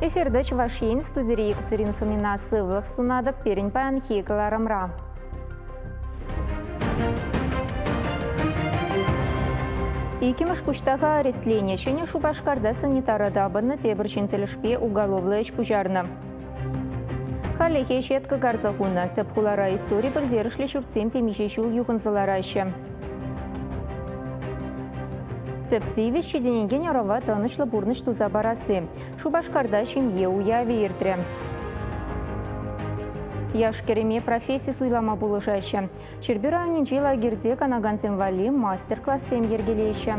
Эфирта Чӑваш Ен студире Екатерина Фомина сывлӑх сунатӑп пирӗн паянхи кӑларӑмра. Иккӗмӗш пуҫтаха арестленӗ Ҫӗнӗ Шупашкарта санитара тапӑннӑ тепӗр ҫын тӗлӗшпе уголовлӑ ӗҫ пуҫарнӑ. Хальлӗхе ҫетка карса хунӑ. Тӗп хулара истори пӗлтерӗшлӗ ҫуртсем темиҫе ҫул юхӑнса лараҫҫӗ. Тӗп тивӗҫ ҫитӗнекен ӑрӑва тӑнӑҫлӑ пурнӑҫ туса парасси. Шупашкарта ҫемье уявӗ иртрӗ. Яш-кӗрӗме професси суйлама пулӑшаҫҫӗ. Ҫӗрпӳ районӗнчи лагерьте канакансем валли мастер-классем йӗркелеҫҫӗ.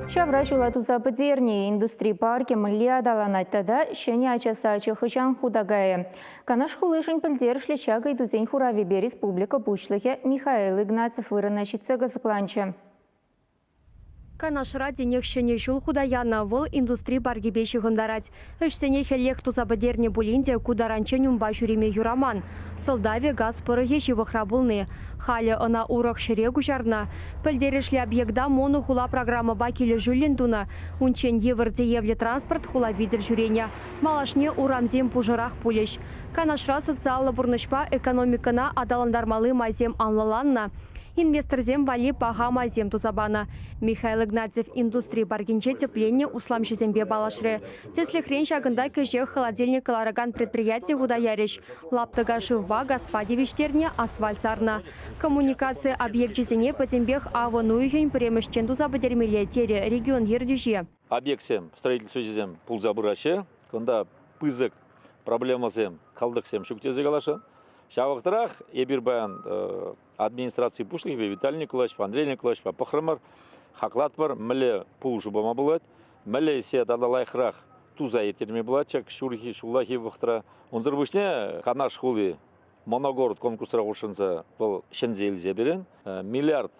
Ҫавра ҫула туса пӗтернӗ индустри паркӗ мӗнле аталанать тата ҫӗнӗ ача сачӗ хӑҫан хута кайӗ? Канаш хулишӗн пӗлтерӗшлӗ ҫак ыйтусен хуравӗпе республика Пуҫлӑхӗ Михаил Игнатьев вырӑна ҫитсе кӑсӑкланчӗ. Канашра тинех ҫӗнӗ ҫул хута янӑ, вӑл индустри паркӗпе ҫыхӑнтарать. Ӗҫсене хӗллех туса пӗтернӗ пулин те ку таранччен унпа ҫӳреме юраман. Сӑлтавӗ газ пӑрӑхӗ ҫывӑхра пулни. Халӗ ӑна урӑх ҫӗре куҫарнӑ. Пӗлтерӗшлӗ объекта монохула программӑпа килӗшӳллӗн тунӑ. Унччен йывӑр тиевлӗ транспорт хула витӗр ҫӳренӗ. Малашне урамсем пушӑрах пулӗҫ. Канашра социаллӑ пурнӑҫпа экономикӑна аталантармалли майсем анлӑланнӑ. Инвесторсем валли паха майсем туса панӑ. Михаил Игнатьев индустри паркӗнче тӗпленнӗ усламҫӑсемпе паллашрӗ. Тӗслӗхрен, ҫакӑнта кӗҫех холодильник кӑларакан предприяти хута ярӗҫ. Лаптӑка шывпа, газпа тивӗҫтернӗ, асфальт сарнӑ. Коммуникаци объекчӗсене пӗтӗмпех авӑн уйӑхӗн пӗрремӗшчен туса пӗтермелле, терӗ регион ертӳҫи. Объектсем, строительство ӗҫӗсем пулса пыраҫҫӗ. Кунта пысӑк проблемӑсем, кӑлтӑксем ҫук тесе каласшӑн. Ҫав вӑхӑтрах эпир паян администраци пуҫлӑхӗпе Виталий Николаевичпа, Андрей Николаевичпа пӑхрӑмӑр, хаклатпӑр, мӗнле пулӑшу пама пулать, мӗнле ӗҫе тата лайӑхрах туса ирттерме пулать ҫак ҫурхи, ҫуллахи вӑхӑтра. Унсӑр пуҫне Канаш хули моногород конкурсра хутшӑнса вӑл ҫӗнсе илсе пирӗн миллиард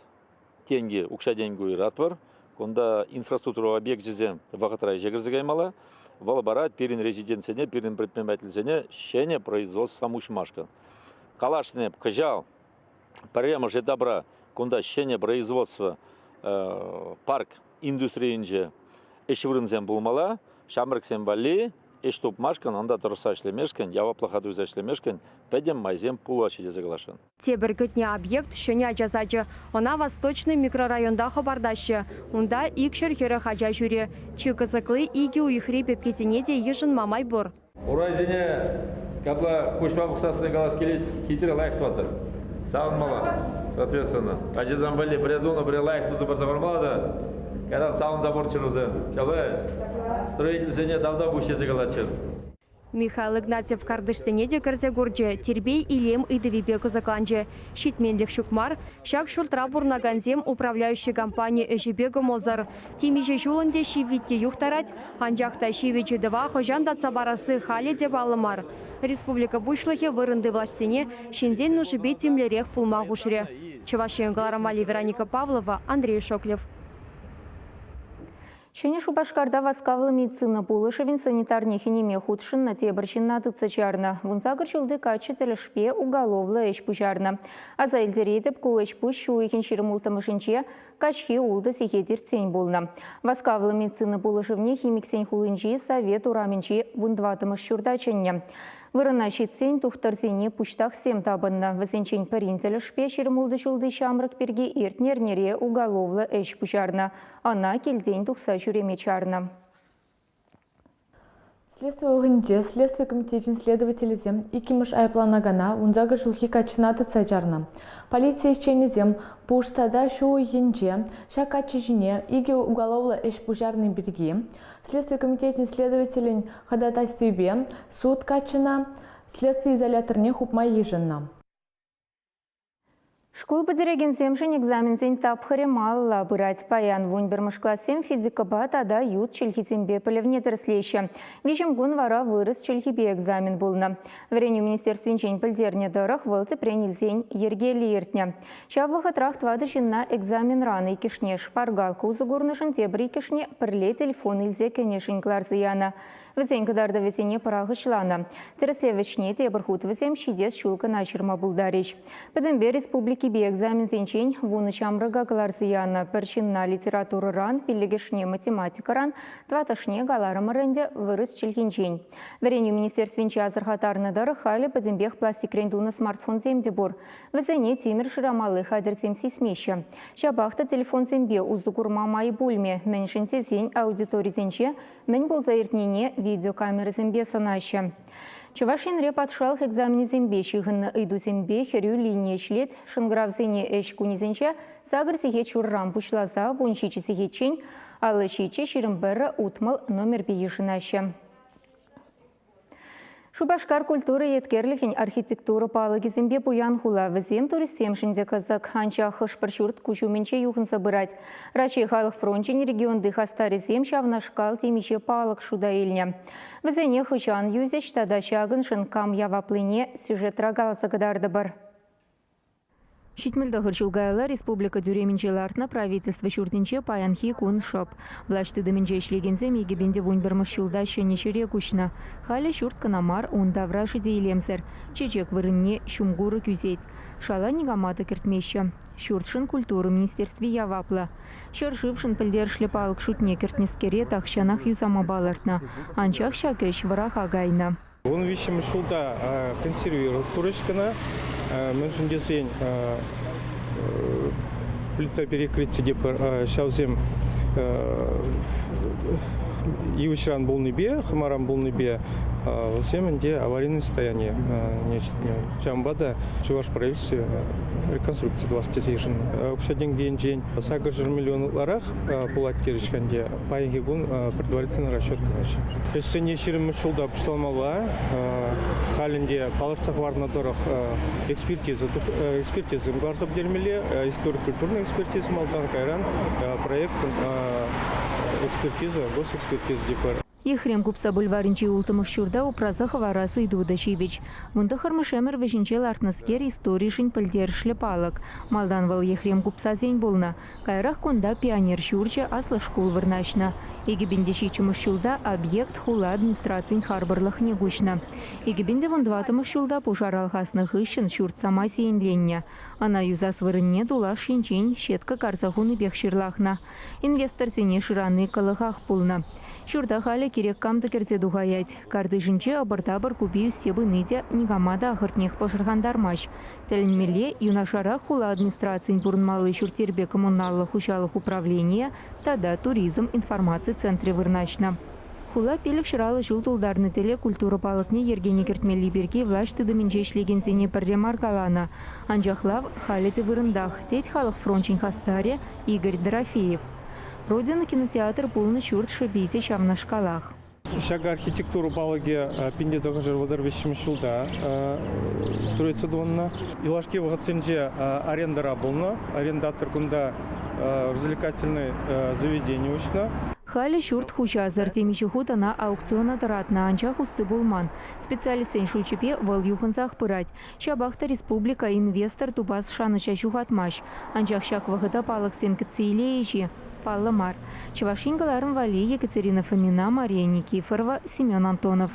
тенкӗ укҫа-тенкӗ уйӑратпӑр. Кунта инфраструктура объекчӗсем вӑхӑтра ӗҫе кӗрсе каймалла. Вӑл парать пирӗн резидентсене, пирӗн предпринимательсене ҫӗнӗ производство уҫмашкӑн. Калашнӑ кӑҫал пӗрремӗш этапра кунта ҫӗнӗ производство парк индустрийӗнче ӗҫ вырӑнсем пулмалла. Ҫамрӑксем валли ӗҫ тупмашкӑн, унта тӑрӑшса ӗҫлемешкӗн, яваплӑха туйса ӗҫлемешкӗн пӗтӗм майсем пулаҫҫӗ тесе каласшӑн. Тепӗр кӗтнӗ объект ҫӗнӗ ача сачӗ. Ӑна Восточный микрорайонта хӑпартаҫҫӗ. Унта 240 ача ҫӳрӗ. Чи кӑсӑкли, икӗ уйӑхри пепкесене те йышӑнма май пур. Урайсене капла куҫпа пӑхсассӑн калас килет, хитре лайӑх тӑватӑр. Савӑнмалла, соответственно. Ачасем валли пӗре тунӑ, пӗре лайӑх туса парса пармалла та, кайран савӑнса пурччӑр вӗсем. Ҫапла строительсене тавтапуҫ тесе калатчӑр. Михаил Игнатьев картишсене те кӗрсе курчӗ, тирпей-илем ыйтӑвӗпе кӑсӑкланчӗ. Ҫитменлӗх ҫук мар, ҫак ҫуртра пурӑнакансем управляющи компани ӗҫӗпе кӑмӑлсӑр. Темиҫе ҫул ӗнтӗ ҫиввитти юхтарать, анчах та ҫивӗч ыйтӑва хӑҫан татса парасси халӗ те паллӑ мар. Республика Пуҫлӑхӗ вырӑнти влаҫсене ҫынсен нушипе тимлӗрех пулма хушрӗ. Чӑваш Ен кӑларӑмали Вероника Павлова, Андрей Шоклев. Ҫӗнӗ Шупашкарта васкавлӑ медицина пулӑшӑвӗн санитарне хӗнеме хутшӑннӑ тепӗр ҫынна тытса чарнӑ. 18 ҫулти каччӑ тӗлӗшпе уголовлӑ ӗҫ пуҫарнӑ. Аса илтеретӗп, ку ӗҫ-пуҫ ҫу уйӑхӗн 26-мӗшӗнче каҫхи ултӑ сехет иртсен пулнӑ. Васкавлӑ медицина пулӑшӑвне химиксен хулинчи Совет урамӗнчи 14-мӗш ҫурта чӗннӗ. Вырӑна ҫитсен тухтӑрсене пуҫтахсем тапӑннӑ. Вӗсенчен пӗрин тӗлӗшпе 26 ҫулти ҫамрӑк пирки иртнӗ эрнере уголовлӑ ӗҫ пуҫарнӑ. Ӑна килтен тухса ҫӳреме чарнӑ. Следстви вӑхӑтӗнче Следстви комитечӗн следователӗсем иккӗмӗш айӑпланакана 18 ҫулхи каччӑна тытса чарнӑ. Полици ӗҫченӗсем пуш тата ҫу уйӑхӗнче ҫак каччӑ ҫине икӗ уголовлӑ ӗҫ пуҫарни пирки Следстви комитечӗн следователӗн ходатайствипе суд каччӑна следстви изоляторне хупма йышӑннӑ. Шкул пӗтерекенсемшӗн экзаменсен тапхӑрӗ малалла пырать. Паян 11-мӗш классем физикӑпа тата ют чӗлхесемпе пӗлӗвне тӗрӗслеҫҫӗ. Виҫӗм кун вара вырӑс чӗлхипе экзамен пулнӑ. Вӗренӳ министерствинчен пӗлтернӗ тӑрӑх, вӑл тӗпрен илсен йӗркеллӗ иртнӗ. Ҫав вӑхӑтрах тӑватӑ ҫынна экзаменран иккӗшне шпаргалка усӑ курнӑшӑн тепӗр иккӗшне пӗрле телефон илсе кӗнӗшӗн кӑларса янӑ. Вӗсен кӑтартӑвӗсене пӑрахӑҫланӑ. Тӗрӗслев ӗҫне тепӗр хут вӗсем ҫитес ҫул кӑна ҫырма пултарӗҫ. Пӗтӗмпе республикипе экзаменсенчен вунӑ ҫамрӑка кӑларса янӑ. Пӗр ҫынна литературӑран, пиллӗкӗшне математикӑран, тӑваттӑшне каларӑмӑр ӗнтӗ вырӑс чӗлхинчен. Вӗренӳ министерствинче асӑрхаттарнӑ тӑрӑх халӗ пӗтӗмпех пластикрен тунӑ смартфонсем те пур. Вӗсене тимӗр шырамалли хатӗрсем сисмеҫҫӗ. Ҫапах та телефонсемпе усӑ курма май пулмӗ, мӗншӗн тесен аудиторисенче мӗн пулса иртнине видеокамерӑсемпе сӑнаҫҫӗ. Чӑваш Енре патшалӑх экзаменӗсемпе ҫыхӑннӑ ыйтусемпе хӗрӳ лини ӗҫлет. Шӑнкӑравсене ӗҫ кунӗсенче сакӑр сехет ҫурран пуҫласа 17 сехетчен 57 21 60 номерпе йышӑнаҫҫӗ. Шупашкар культура еткерлӗхӗн архитектура палӑкӗсемпе пуян хула. Вӗсем туристсемшӗн те кӑсӑк. Анчах хӑш-пӗр ҫурт куҫ умӗнче юхӑнса пырать. Раҫҫей халӑх фрончӗн регионти хастарӗсем ҫавнашкал темиҫе палӑк шута илнӗ. Вӗсене хӑҫан юсӗҫ тата ҫакӑншӑн кам яваплине сюжетра каласа кӑтартӑпӑр. 79 ҫул каялла республика тӳремӗнче лартнӑ правительство ҫуртӗнче паянхи кун шӑп. Влаҫ тытӑмӗнче ӗҫлекенсем 2011 ҫулта ҫӗнӗ ҫӗре куҫнӑ. Халӗ ҫурт кӑна мар, ун таврашӗ те илемсӗр. Чечек вырӑнне ҫум курӑк ӳсет. Шала никама та кӗртмеҫҫӗ. Ҫуртшӑн культура министерстви яваплӑ. Ҫӗршывшӑн пӗлтерӗшлӗ палӑк шутне кӗртнӗскере тахҫанах юсама палӑртнӑ. Анчах ҫак ӗҫ вӑраха кайнӑ. 13-мӗш ҫулта консервировать турӗҫ кӑна. Мӗншӗн тесен плита перекрытие те ҫавсем йывӑҫран пулнипе, хӑмаран пулнипе вӗсем ӗнтӗ аварийное состояние ҫитнӗ. Ҫавӑнпа та Чӑваш правительстви реконструкци тӑвас тесе йышӑннӑ. Укҫа-тенкӗ енчен 800 миллион ытларах пулать терӗҫ ӗнтӗ. Паянхи кун предварительный расчет кӑнаҫҫӗ. Ӗҫсене 20 ҫулта пуҫламалла. Халь ӗнтӗ палӑртса хӑварнӑ тӑрӑх экспертиза экспертиза кӑларса пӗтермелле. Историко-культурная экспертиза малтан, кайран проект экспертиза, госэкспертиза тепӗр. Ехрем купса бульварӗнчи улттӑмӗш ҫурта упраса хӑварас ыйту та ҫивӗч. Вунтӑххӑрмӗш ӗмӗр вӗҫӗнче лартнӑскер историшӗн пӗлтерӗшлӗ палӑк. Малтан вӑл Ехрем купсасен пулнӑ. Каярах кунта Пионер ҫурчӗ, аслӑ шкул вырнаҫнӑ. 2007 ҫулта объект хула администрацийӗн харпӑрлӑхне куҫнӑ. 2014 ҫулта пушар алхаснӑ хыҫҫӑн ҫурт самай сиенленнӗ. Ӑна юсас вырӑнне тулаш енчен сетка карса хунипех ҫырлахнӑ. Инвесторсене шырани кӑлӑхах пулнӑ. Ҫурта халӗ кирек кам та кӗрсе тухаять. Картишӗнче ӑпӑр-тапӑр купи ӳссе пыни те никама та ахӑртнех пӑшӑрхантармасть. Тӗлӗнмелле, юнашарах хула администрацийӗн пурӑнмалли ҫурт-йӗрпе коммуналлӑ хуҫалӑх управленийӗ тата туризм информаци центрӗ вырнаҫнӑ. Хула 550 ҫул тултарнӑ тӗле культура палӑкне йӗркене кӗртмелли пирки влаҫ тытӑмӗнче ӗҫлекенсене пӗрре мар каланӑ. Анчах лав халӗ те вырӑнтах, тет халӑх фрончӗн хастарӗ Игорь Дорофеев. Родина кинотеатр пулнӑ ҫурт шӑпи те ҫавнашкалах. Ҫак архитектура палӑкӗ 1933 ҫулта строиться тунӑ. Юлашки вӑхӑтсенче арендӑра пулнӑ. Арендатор кунта развлекательный заведени уҫнӑ. Халӗ ҫурт хуҫасӑр. Темиҫе хут ӑна аукциона тӑратнӑ, анчах усси пулман. Специалистсен шучӗпе вӑл юхӑнсах пырать. Ҫапах та республика инвестор тупас шанӑҫа ҫухатмасть. Анчах ҫак вӑхӑта палӑксем кӗтсе илейӗҫ-и? Паллӑ мар. Чӑваш Ен кӑларӑм валли Екатерина Фомина, Мария Никифорова, Семен Антонов.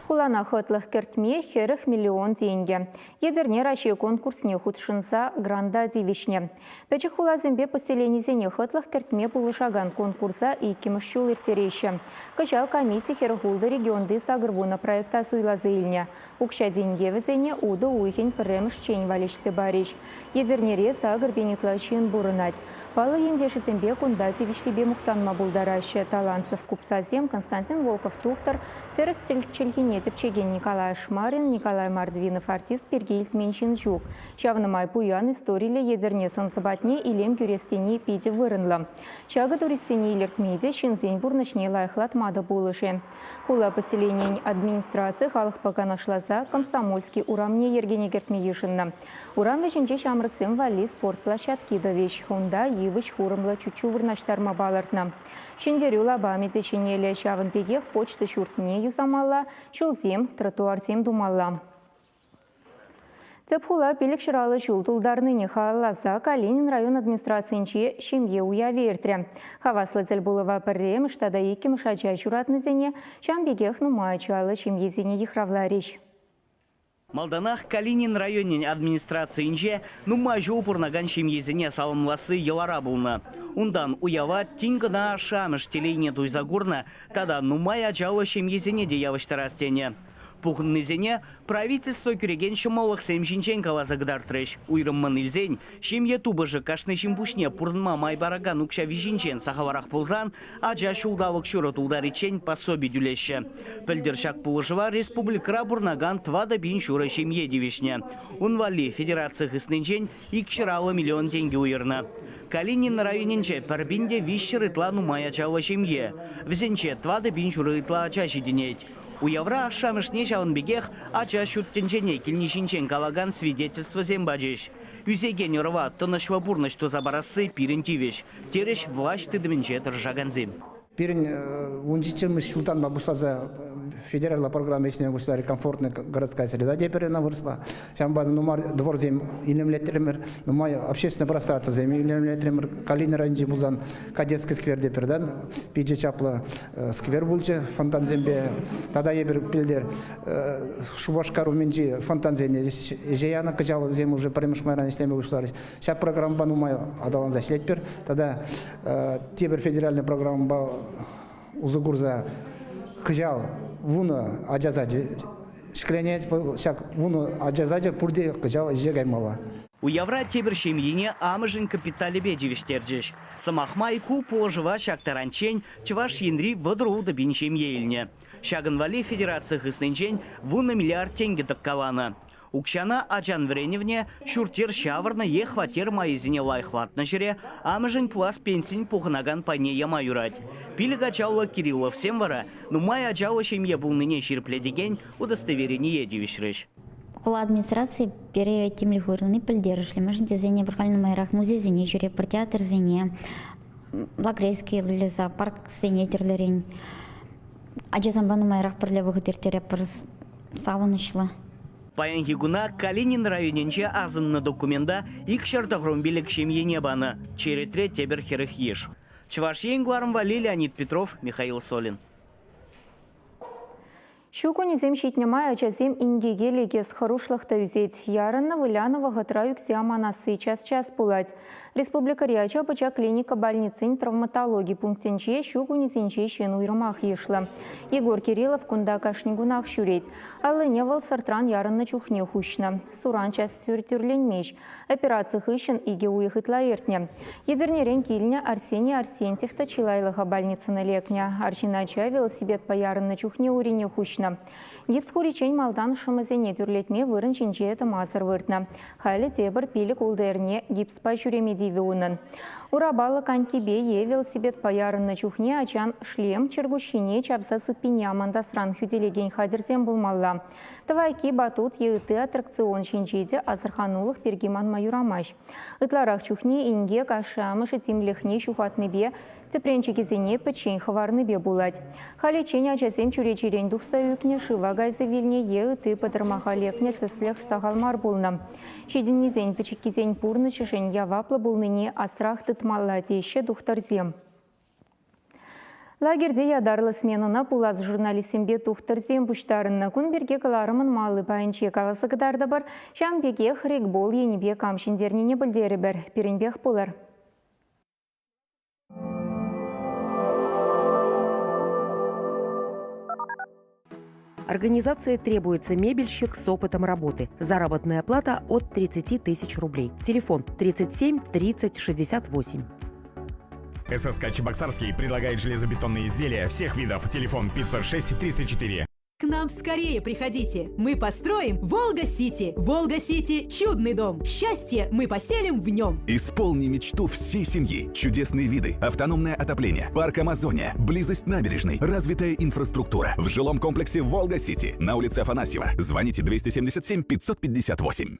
Хулана хӑтлӑх кӗртме 40 миллион тенкӗ. Етӗрне Раҫҫей конкурсне хутшӑнса гранта тивӗҫнӗ. Пӗчӗк хуласемпе поселенисене хӑтлӑх кӗртме пулӑшакан конкурса иккӗмӗш ҫул ирттереҫҫӗ. Кӑҫал комисси 46 регионти 80 проекта суйласа илнӗ. Укҫа-тенке вӗсене утӑ уйӑхӗн пӗрремӗшчен валеҫсе парӗҫ. Етӗрнере 8 000 ытла ҫын пурӑнать. Паллӑ ентешӗсемпе кунта тивӗҫлипе мухтанма пултараҫҫӗ. Таланцев купсасем, Константин Волков тухтӑр, тӗрӗк чӗлхине тӗпчекен Николай Ашмарин, Николай Мордвинов артист пирки илтмен ҫын ҫук. Ҫавна май пуян историллӗ Етӗрне сӑн-сӑпатне илем кӳрес тени питӗ вырӑнлӑ. Ҫакӑ туристсене илӗртме те, ҫынсен пурнӑҫне лайӑхлатма та пулӑшӗ. Хула поселенийӗн администрацийӗ халӑхпа канашласа Комсомольски урамне йӗркене кӗртме йышӑннӑ. Урам вӗҫӗнче ҫамрӑксем валли спорт площадки тӑвӗҫ. Унта йывӑҫ хурӑмлӑ чуччу вырнаҫтарма палӑртнӑ. Ҫӗнтерӳ лапамӗ те ҫӗнелӗ. Ҫавӑн пекех почта ҫуртне юсамалла, ҫулсем, тротуарсем тумалла. Тӗп хула 550 ҫул тултарнине халалласа Калинин район администрацийӗнче ҫемье уявӗ иртрӗ. Хаваслӑ тӗлпулӑва пӗрремӗш тата иккӗмӗш ача ҫуратнисене, ҫавӑн пекех нумай ачаллӑ ҫемьесене йыхравларӗҫ. Малтанах Калинин районӗн администрацийӗнче нумай ҫул пурӑнакан ҫемьесене саламласси йӑлара пулнӑ. Унтан уява тин кӑна ашшӗ-амӑш телейне туйса курнӑ тата нумай ачаллӑ ҫемьесене те явӑҫтарас тенӗ. Пухӑннисене правительство кӳрекен ҫӑмӑллӑхсем ҫинчен каласа кӑтартрӗҫ. Уйрӑммӑн илсен, ҫемье тупӑшӗ кашни ҫын пуҫне пурӑнма май паракан укҫа виҫинчен сахалрах пулсан ача ҫулталӑк ҫурӑ тултариччен пособи тӳлеҫҫӗ. Пӗлтӗр ҫак пулӑшӑва республикӑра пурӑнакан 4,5 ҫемье тивӗҫнӗ. Ун валли федераци хыснинчен 250 миллион тенкӗ уйӑрнӑ. Калинин районӗнче 1300 ытла нумай ачаллӑ ҫемье. Вӗсенче 4,5 ытла ача ҫитӗнет. Уявра ашшӗ-амӑшне ҫавӑн пекех ача ҫут тӗнчене килни ҫинчен калакан свидетельствӑсем пачӗҫ. Ӳсекен ӑрӑва тӑнӑҫлӑ пурнӑҫ туса парасси пирӗн тивӗҫ, терӗҫ влаҫ тытӑмӗнче тӑрӑшакансем. Пирӗн 17-мӗш ҫултанпа пуҫласа федераллӑ программа ӗҫлеме пуҫларӗ «Комфортная городская среда» тепӗр ӑна вырӑсла. Ҫавӑнпа та нумай дворсем илемлетрӗмӗр, нумай общественный пространствӑсем илемлетрӗмӗр. Калинин районӗнче пулсан Кадетский сквер тепӗр питӗ чаплӑ сквер пулчӗ фонтансемпе. Тата эпир пӗлтӗр Шупашкар умӗнчи фонтансене ӗҫе янӑ. Кӑҫал вӗсем уже пӗрремӗш майран ӗҫлеме пуҫларӗҫ. Ҫак программӑпа нумай аталанса ӗҫлетпӗр. Тата тепӗр федеральный программӑпа усӑ курса кӑҫал 10 ача сачӗ ҫӗкленет. Ҫак 10 ача сачӗ пурте кӑҫал ӗҫе каймалла. Уявра тепӗр ҫемьене амӑшӗн капиталӗпе тивӗҫтерчӗҫ. Сӑмах май, ку пулӑшӑва ҫак таранччен Чӑваш Енри 36 пин ҫемье илнӗ. Ҫакӑн валли федераци хыснинчен 10 миллиард тенкӗ тӑккаланӑ. Укҫана ачан вӗренӗвне, ҫурт-йӗр ҫавӑрнӑ е хваттер майӗсене лайӑхлатнӑ ҫӗре амӑшӗн пулас пенсин пухӑнакан пайне яма юрать. Пилӗк ачаллӑ Кирилловсем вара нумай ачаллӑ ҫемье пулнине ҫирӗплетекен удостоверение тивӗҫрӗҫ. Хула администрацийӗ пире тимлӗх уйӑрни пӗлтерӗшлӗ, мӗншӗн тесен эпир халь нумайрах музейсене ҫӳретпӗр, театрсене, Лакрейский леса, парксене тӗрлӗрен. Ачасемпе нумайрах пӗрле вӑхӑт ирттеретпӗр, савӑнӑҫлӑ. Паянхи куна Калинин районӗнче асӑннӑ документа 295 ҫемьене панӑ. Черетре тепӗр 40 йыш. Чӑваш Ен кӑларӑм валли Леонид Петров, Михаил Солин. Ҫу кунӗсем ҫитнӗ май ачасем инкеке лекес хӑрушлӑх та ӳсет. Ярӑннӑ, вылянӑ вӑхӑтра ӳксе аманасси час-час пулать. Республикӑри ача-пӑча клиника больницин травматологи пунктӗнче ҫу кунӗсенче ҫын уйрӑмах йышлӑ. Егор Кириллов кунта кашни кунах ҫӳрет. Аллине вӑл сӑртран ярӑннӑ чухне хуҫнӑ. Суран час тӳрленмест. Операци хыҫҫӑн икӗ уйӑх ытла иртнӗ. Етӗрнерен килнӗ Арсений Арсентьев та чылайлӑха больницӑна лекнӗ. Арҫын ача велосипедпа ярӑннӑ чухне урине хуҫнӑ. Гипс хуриччен малтан шӑмӑсене тӳрлетме вырӑн ҫинче тӑмасӑр выртнӑ. Халӗ тепӗр 5-6 эрне гипспа ҫӳреме тивӗ унӑн. Урапаллӑ конькипе е велосипедпа ярӑннӑ чухне ачан шлем чӗркуҫҫине чавса сыппине амантасран хӳтӗлекен хатӗрсем пулмалла. Тӑвайкки, батут е ытти аттракцион ҫинче те асӑрханулӑх пирки манма юрамасть. Ытларах чухне инкек ашшӗ-амӑшӗ тимлӗхне ҫухатнипе, тӗпренчӗкӗсене пӗччен хӑварнипе пулать. Халиччен ачасем чӳречерен тухса ӳкнӗ, шыва кайса вилнӗ е ытти пӑтӑрмаха лекнӗ тӗслӗх сахал мар пулнӑ. Ҫитӗннисен пӗчӗккисен пурнӑҫӗшӗн яваплӑ пулнине асрах тытмалла теҫҫӗ тухтӑрсем. Лагерьте ятарлӑ сменӑна пулас журналистсемпе тухтӑрсем пуҫтарӑннӑ. Кун пирки кӑларӑмӑн малли пайӗнче каласа кӑтартӑпӑр. Ҫавӑн пекех регбол енӗпе кам ҫӗнтернине пӗлтерӗпӗр. Пирӗнпех пулӑр. Организации требуется мебельщик с опытом работы. Заработная плата от 30 тысяч рублей. Телефон 37 30 68. ССК Чебоксарский предлагает железобетонные изделия всех видов. Телефон 506 304. К нам скорее приходите. Мы построим Волга-Сити. Волга-Сити – чудный дом. Счастье мы поселим в нем. Исполни мечту всей семьи. Чудесные виды, автономное отопление, парк Амазония, близость набережной, развитая инфраструктура. В жилом комплексе Волга-Сити на улице Афанасьева. Звоните 277 558.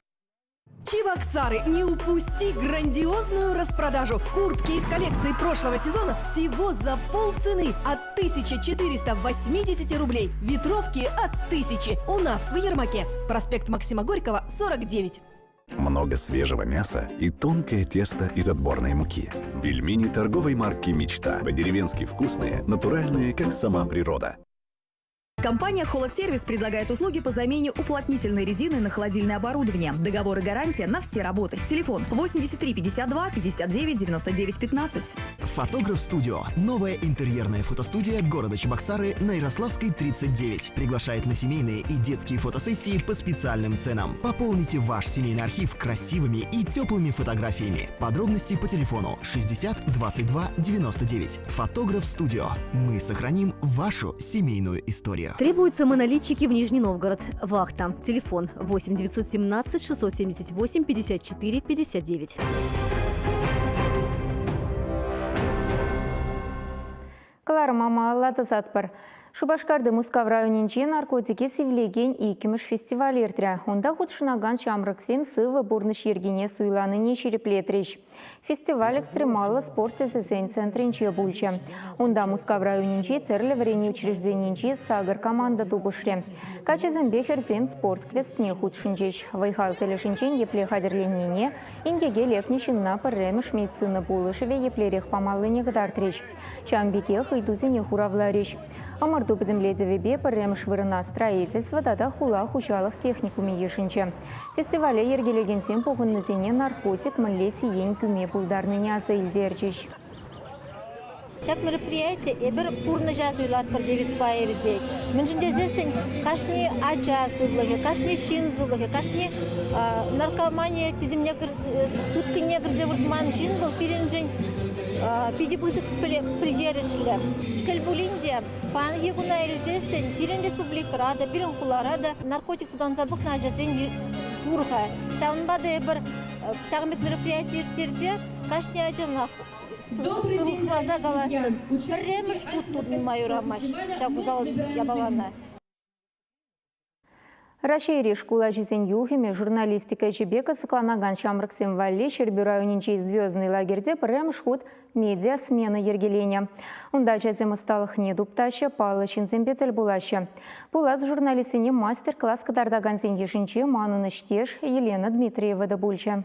Чебоксары, не упусти грандиозную распродажу. Куртки из коллекции прошлого сезона всего за полцены от 1480 рублей. Ветровки от 1000. У нас в Ермаке. Проспект Максима Горького, 49. Много свежего мяса и тонкое тесто из отборной муки. Пельмени торговой марки «Мечта». По-деревенски вкусные, натуральные, как сама природа. Компания «Холодсервис» предлагает услуги по замене уплотнительной резины на холодильное оборудование. Договор и гарантия на все работы. Телефон 83 52 59 99 15. Фотограф Студио. Новая интерьерная фотостудия города Чебоксары на Ярославской 39. Приглашает на семейные и детские фотосессии по специальным ценам. Пополните ваш семейный архив красивыми и теплыми фотографиями. Подробности по телефону 60 22 99. Фотограф Студио. Мы сохраним вашу семейную историю. Требуются монолитчики в Нижний Новгород. Вахта. Телефон 8 917 678 54 59. Кӑларӑма малалла тӑсатпӑр. Шупашкарти Мускав районӗнче наркотике сивлекен иккӗмӗш фестиваль иртрӗ. Унта хутшӑнакан ҫамрӑксем сывӑ пурнӑҫ йӗркине суйланине ҫирӗплетрӗҫ. Фестиваль экстремаллӑ спорт тӗсӗсен центрӗнче пулчӗ. Унта Мускав районӗнчи тӗрлӗ вӗренӳ учрежденийӗнчи сакӑр команда тупӑшрӗ. Каччӑсемпе хӗрсем спорт квестне хутшӑнчӗҫ. Вӑй-хал тӗлӗшӗнчен епле хатӗрленнине, инкеке лекнӗ ҫынна пӗрремӗш медицина пулӑшӑвӗ еплерех памаллине кӑтартрӗҫ. Ҫавӑн пекех ыйтусене хуравларӗҫ. Ӑмӑрту пӗтӗмлетӗвӗпе пӗрремӗш вырӑна строительство тата хула хуҫалӑх техникумӗ йышӑнчӗ. Фестивале йӗркелекенсем пухӑннисене наркотик мӗнле сиен кӳме пултарнине аса илтерчӗҫ. Ҫак мероприяти эпир пурнӑҫа суйлатпӑр девизпа иртет. Мӗншӗн тесессӗн кашни ача сывлӑхӗ, кашни ҫын сывлӑхӗ, кашни наркомани тытӑмне тыткӑнне кӗрсе выртман ҫын вӑл пирӗншӗн питӗ пысӑк пӗлтерӗшлӗ. Шел пулин те, паянхи куна илсессӗн пирӗн республикӑра та, пирӗн хулара та наркотик тутанса пӑхнӑ ачасен пур-ха. Ҫавӑнпа та эпир ҫакӑн пек мероприяти ирттерсе кашни ачанах сывлӑхласа каласшӑн. Пӗрремӗш хут тутӑнма юрамасть ҫак усал япалана. Раҫҫейри шкул ачисен юхӑмӗ журналистика ӗҫӗпе кӑсӑкланакан ҫамрӑксем валли Ҫӗрпӳ районӗнчи «Звездный» лагерьте пӗрремӗш хут медиа-смена йӗркеленӗ. Унта ачасем ӑсталӑхне туптаҫҫӗ, паллӑ ҫынсемпе тӗл пулаҫҫӗ. Пулас журналистсене мастер-класс кӑтартакансен йышӗнче манӑн ӗҫтеш Елена Дмитриева та пулчӗ.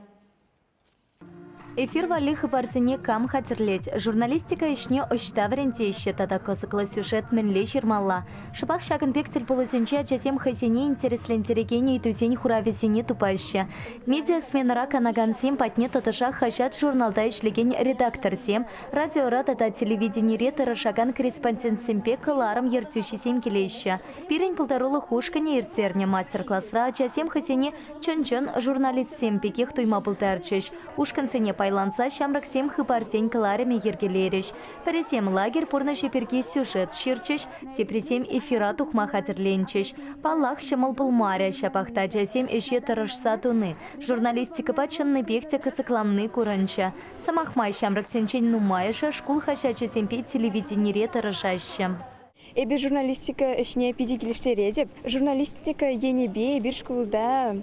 Эфир валли хыпарсене кам хатӗрлет, журналистика ӗҫне ӑҫта вӗрентеҫҫӗ тата кӑсӑклӑ сюжет мӗнле ҫырмалла? Шӑпах ҫакӑн пек тӗлпулусенче ачасем хӑйсене интереслентерекен ыйтусен хуравӗсене тупаҫҫӗ. Медиасменӑра канакансем патне тӑтӑшах хаҫат-журналта ӗҫлекен редакторсем, радиора тата телевиденире тӑрӑшакан корреспондентсемпе кӑларӑм ертӳҫисем килеҫҫӗ. Пирӗн пултарулӑх ушкӑнӗ ирттернӗ мастер-класра ачасем хӑйсене Чӑн-чӑн журналистсем пекех туйма пултарчӗҫ. Ушкӑнсене пайланса ҫамрӑксем хыпарсен кӑларӑмӗ йӗркелерӗҫ. Пӗрисем лагерь пурнӑҫӗ пирки сюжет ҫырчӗҫ, теприсем эфира тухма хатӗрленчӗҫ. Паллах, ҫӑмӑл пулмарӗ, ҫапах та ачасем ӗҫе тӑрӑшса туни, журналистикӑпа чӑннипех те кӑсӑкланни курӑнчӗ. Сӑмах май, ҫамрӑксенчен нумайӑшӗ шкул хаҫачӗсемпе телевиденире тӑрӑшаҫҫӗ. Эпӗ журналистика ӗҫне питӗ килӗштеретӗп. Журналистика енӗпе эпир шкулта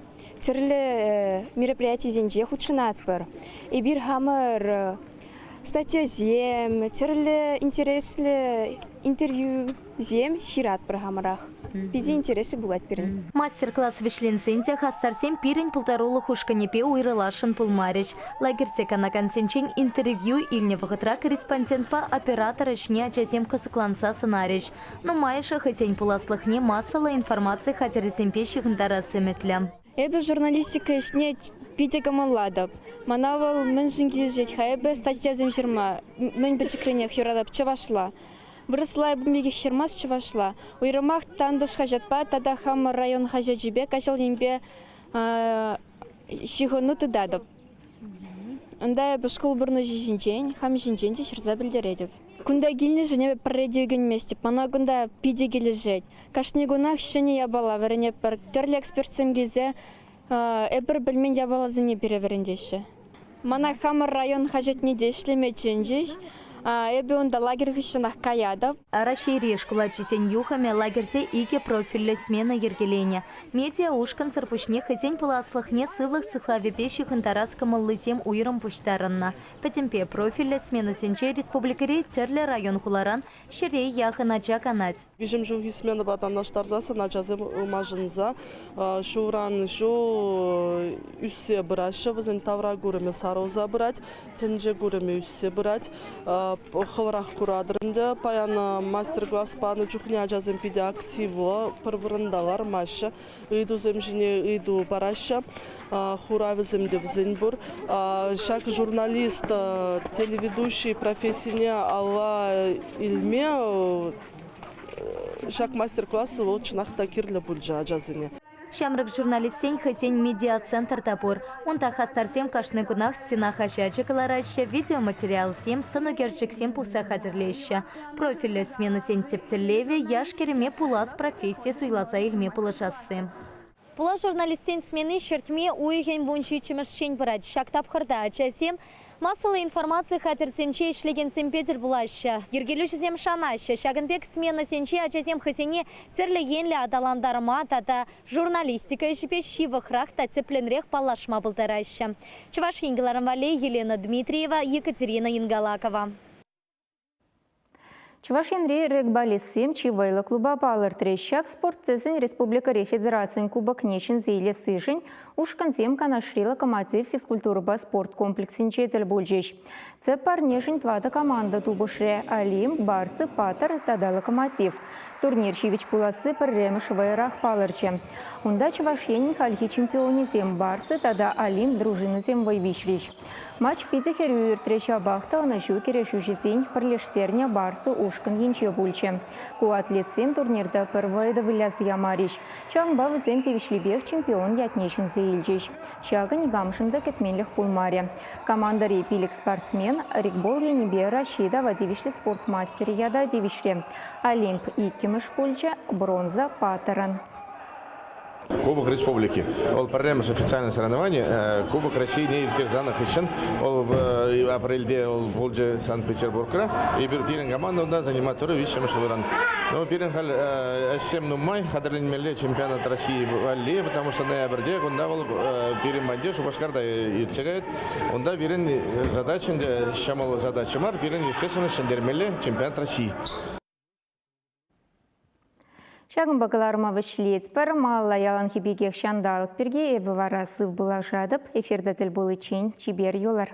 тӗрлӗ мероприятисенче хутшӑнатпӑр. Эпир хамӑр статьясем, тӗрлӗ интереслӗ интервьюсем ҫыратпӑр хамӑрах. Питӗ интереслӗ пулать пирӗн. Мастер-класс вӗҫленсен те хастарсем пирӗн пултарулӑх ушкӑнӗпе уйрӑласшӑн пулмарӗҫ. Лагерьте канакансенчен интервью илнӗ вӑхӑтра корреспондентпа оператор ӗҫне ачасем кӑсӑкланса сӑнарӗҫ. Нумайӑшӗ хӑйсен пуласлӑхне массӑллӑ информаци хатӗрӗсемпе ҫыхӑнтарас ӗмӗтлӗ. Эпӗ журналистика ӗҫне питӗ кӑмӑллатӑп. Мана вӑл мӗншӗн килӗшет-ха? Эпӗ статьясем ҫырма мӗн пӗчӗкренех юратап чӑвашла. Вырӑсла эпӗ пекех ҫырмасть чӑвашла. Уйрӑмах «Тантӑш» хаҫатпа тата хамӑр район хаҫачӗпе Каҫал енпе ҫыхӑну тытатӑп. Унта эпӗ шкул пурнӑҫӗ ҫинчен, хам ҫинчен те ҫырса пӗлтеретӗп. Кунта килнӗшӗн эпӗ пӗрре те ӳкӗнместӗп. Мана кунта питӗ килӗшет. Кашни кунах ҫӗнӗ япала вӗренетпӗр. Тӗрлӗ экспертсем килсе эпир пӗлмен япаласене пире вӗрентеҫҫӗ. Мана хамӑр район хаҫатне те ӗҫлеме чӗнчӗҫ. Эпӗ унта лагерь хыҫҫӑнах каятӑп. Раҫҫейри шкул ачисен юхӑмӗ лагерьте икӗ профильлӗ смена йӗркеленӗ. Медиа ушкӑнсӑр пуҫне хӑйсен пуласлӑхне сывлӑх сыхлавӗпе ҫыхӑнтарас кӑмӑллисем уйрӑм пуҫтарӑннӑ. Пӗтӗмпе профильлӗ сменӑсенче республикӑри тӗрлӗ район-хуларан ҫӗре яхӑн ача канать. Виҫӗм ҫулхи сменӑпа танлаштарсассӑн ачасем ылмашӑнса ҫулран ҫул ӳссе пыраҫҫӗ, вӗсен тавра курӑмӗ сарӑлса пырать, тӗнче курӑмӗ ӳссе пырать. Хӑвӑрах куратӑр ӗнтӗ, паян мастер-класс панӑ чухне ачасем питӗ активлӑ, пӗр вырӑнта лармаҫҫӗ, ыйтусем ҫине ыйту параҫҫӗ, хуравӗсем те вӗсен пур. Ҫак журналист, телеведущий профессине алла илме ҫак мастер-класс вӑл чӑнах та кирлӗ пулчӗ ачасене. Ҫамрӑк журналистсен хӑйсен медиацентр та пур. Унта хастарсем кашни кунах стена хаҫачӗ кӑлараҫҫӗ, видеоматериалсем, сӑнӳкерчӗксем пухса хатӗрлеҫҫӗ. Профильлӗ сменӑсен тӗп тӗллевӗ яш-кӗрӗме пулас професси суйласа илме пулӑшасси. Пулас журналистсен смени ҫӗртме уйӑхӗн 17-мӗшчен пырать. Ҫак тапхӑрта ачасем массӑллӑ информаци хатӗрсенче ӗҫлекенсемпе тӗл пулаҫҫӗ. Йӗркелӳҫӗсем шанаҫҫӗ, ҫакӑн пек сменӑсенче ачасем хӑйсене тӗрлӗ енлӗ аталантарма тата журналистика ӗҫӗпе ҫывӑхрах та тӗплӗнрех паллашма пултараҫҫӗ. Чӑваш Ен кӑларӑм валли Елена Дмитриева, Екатерина Ингалакова. Чӑваш Енри регбалистсем чи вӑйлӑ клуба палӑртрӗҫ. Ҫак спорт тӗсӗн республикӑри федерацин кубокне ҫӗнсе илессишӗн ушкӑнсем Канашри «Локомотив» физкультурӑпа спорт комплексӗнче тӗл пулчӗҫ. Тӗп парнешӗн тӑватӑ команда тупӑшрӗ: «Олимп», «Барсы», «Паттӑр» тата «Локомотив». Турнир ҫивӗч пуласси пӗрремӗш вӑйӑрах палӑрчӗ. Унта Чӑваш Енӗн хальхи чемпионӗсем «Барсы» тата «Олимп» дружинӑсем вӑй виҫрӗҫ. Матч питӗ хӗрӳ иртрӗ, ҫапах та ӑнӑҫу кӗрешӳҫӗсен пӗрлештернӗ Барсы ушкӑн енче пулчӗ. Ку атлетсем турнирта пӗр вӑйӑ та выляса ямарӗҫ. Ҫавӑнпа вӗсем тивӗҫлипех чемпион ятне ҫӗнсе илчӗҫ. Ҫакӑ никамшӑн та кӗтменлӗх пулмарӗ. Командӑри пилӗк спортсмен регбол енӗпе Раҫҫей тава тивӗҫлӗ спорт мастерӗ ята тивӗҫрӗ. Олимп иккӗмӗш пулчӗ, бронза паттӑрӑн. Кубок Республики. Вӑл пӗрремӗш официальное соревнование Кубок России ирттерсе янӑ хыҫҫӑн вӑл апрельте вӑл пулчӗ Санкт-Петербургра. Эпир пирӗн команда унта занимать турӗ виҫҫӗмӗш вырӑн. Но пирӗн халь ӗҫсем нумай хатӗрленмелле чемпионат России валли, потому что ноябрьте кунта вӑл пирӗн патне Шупашкарта иртсе каять. Унта пирӗн задача ӗнтӗ ҫӑмӑл задача мар, пирӗн, естественно, ҫӗнтермелле чемпионат России. Ҫакӑнпа кӑларӑма вӗҫлетпӗр. Малалла яланхи пекех ҫанталӑк пирки эпӗ вара сыв пулашатӑп. Эфирта тӗл пуличчен чипер юлӑр.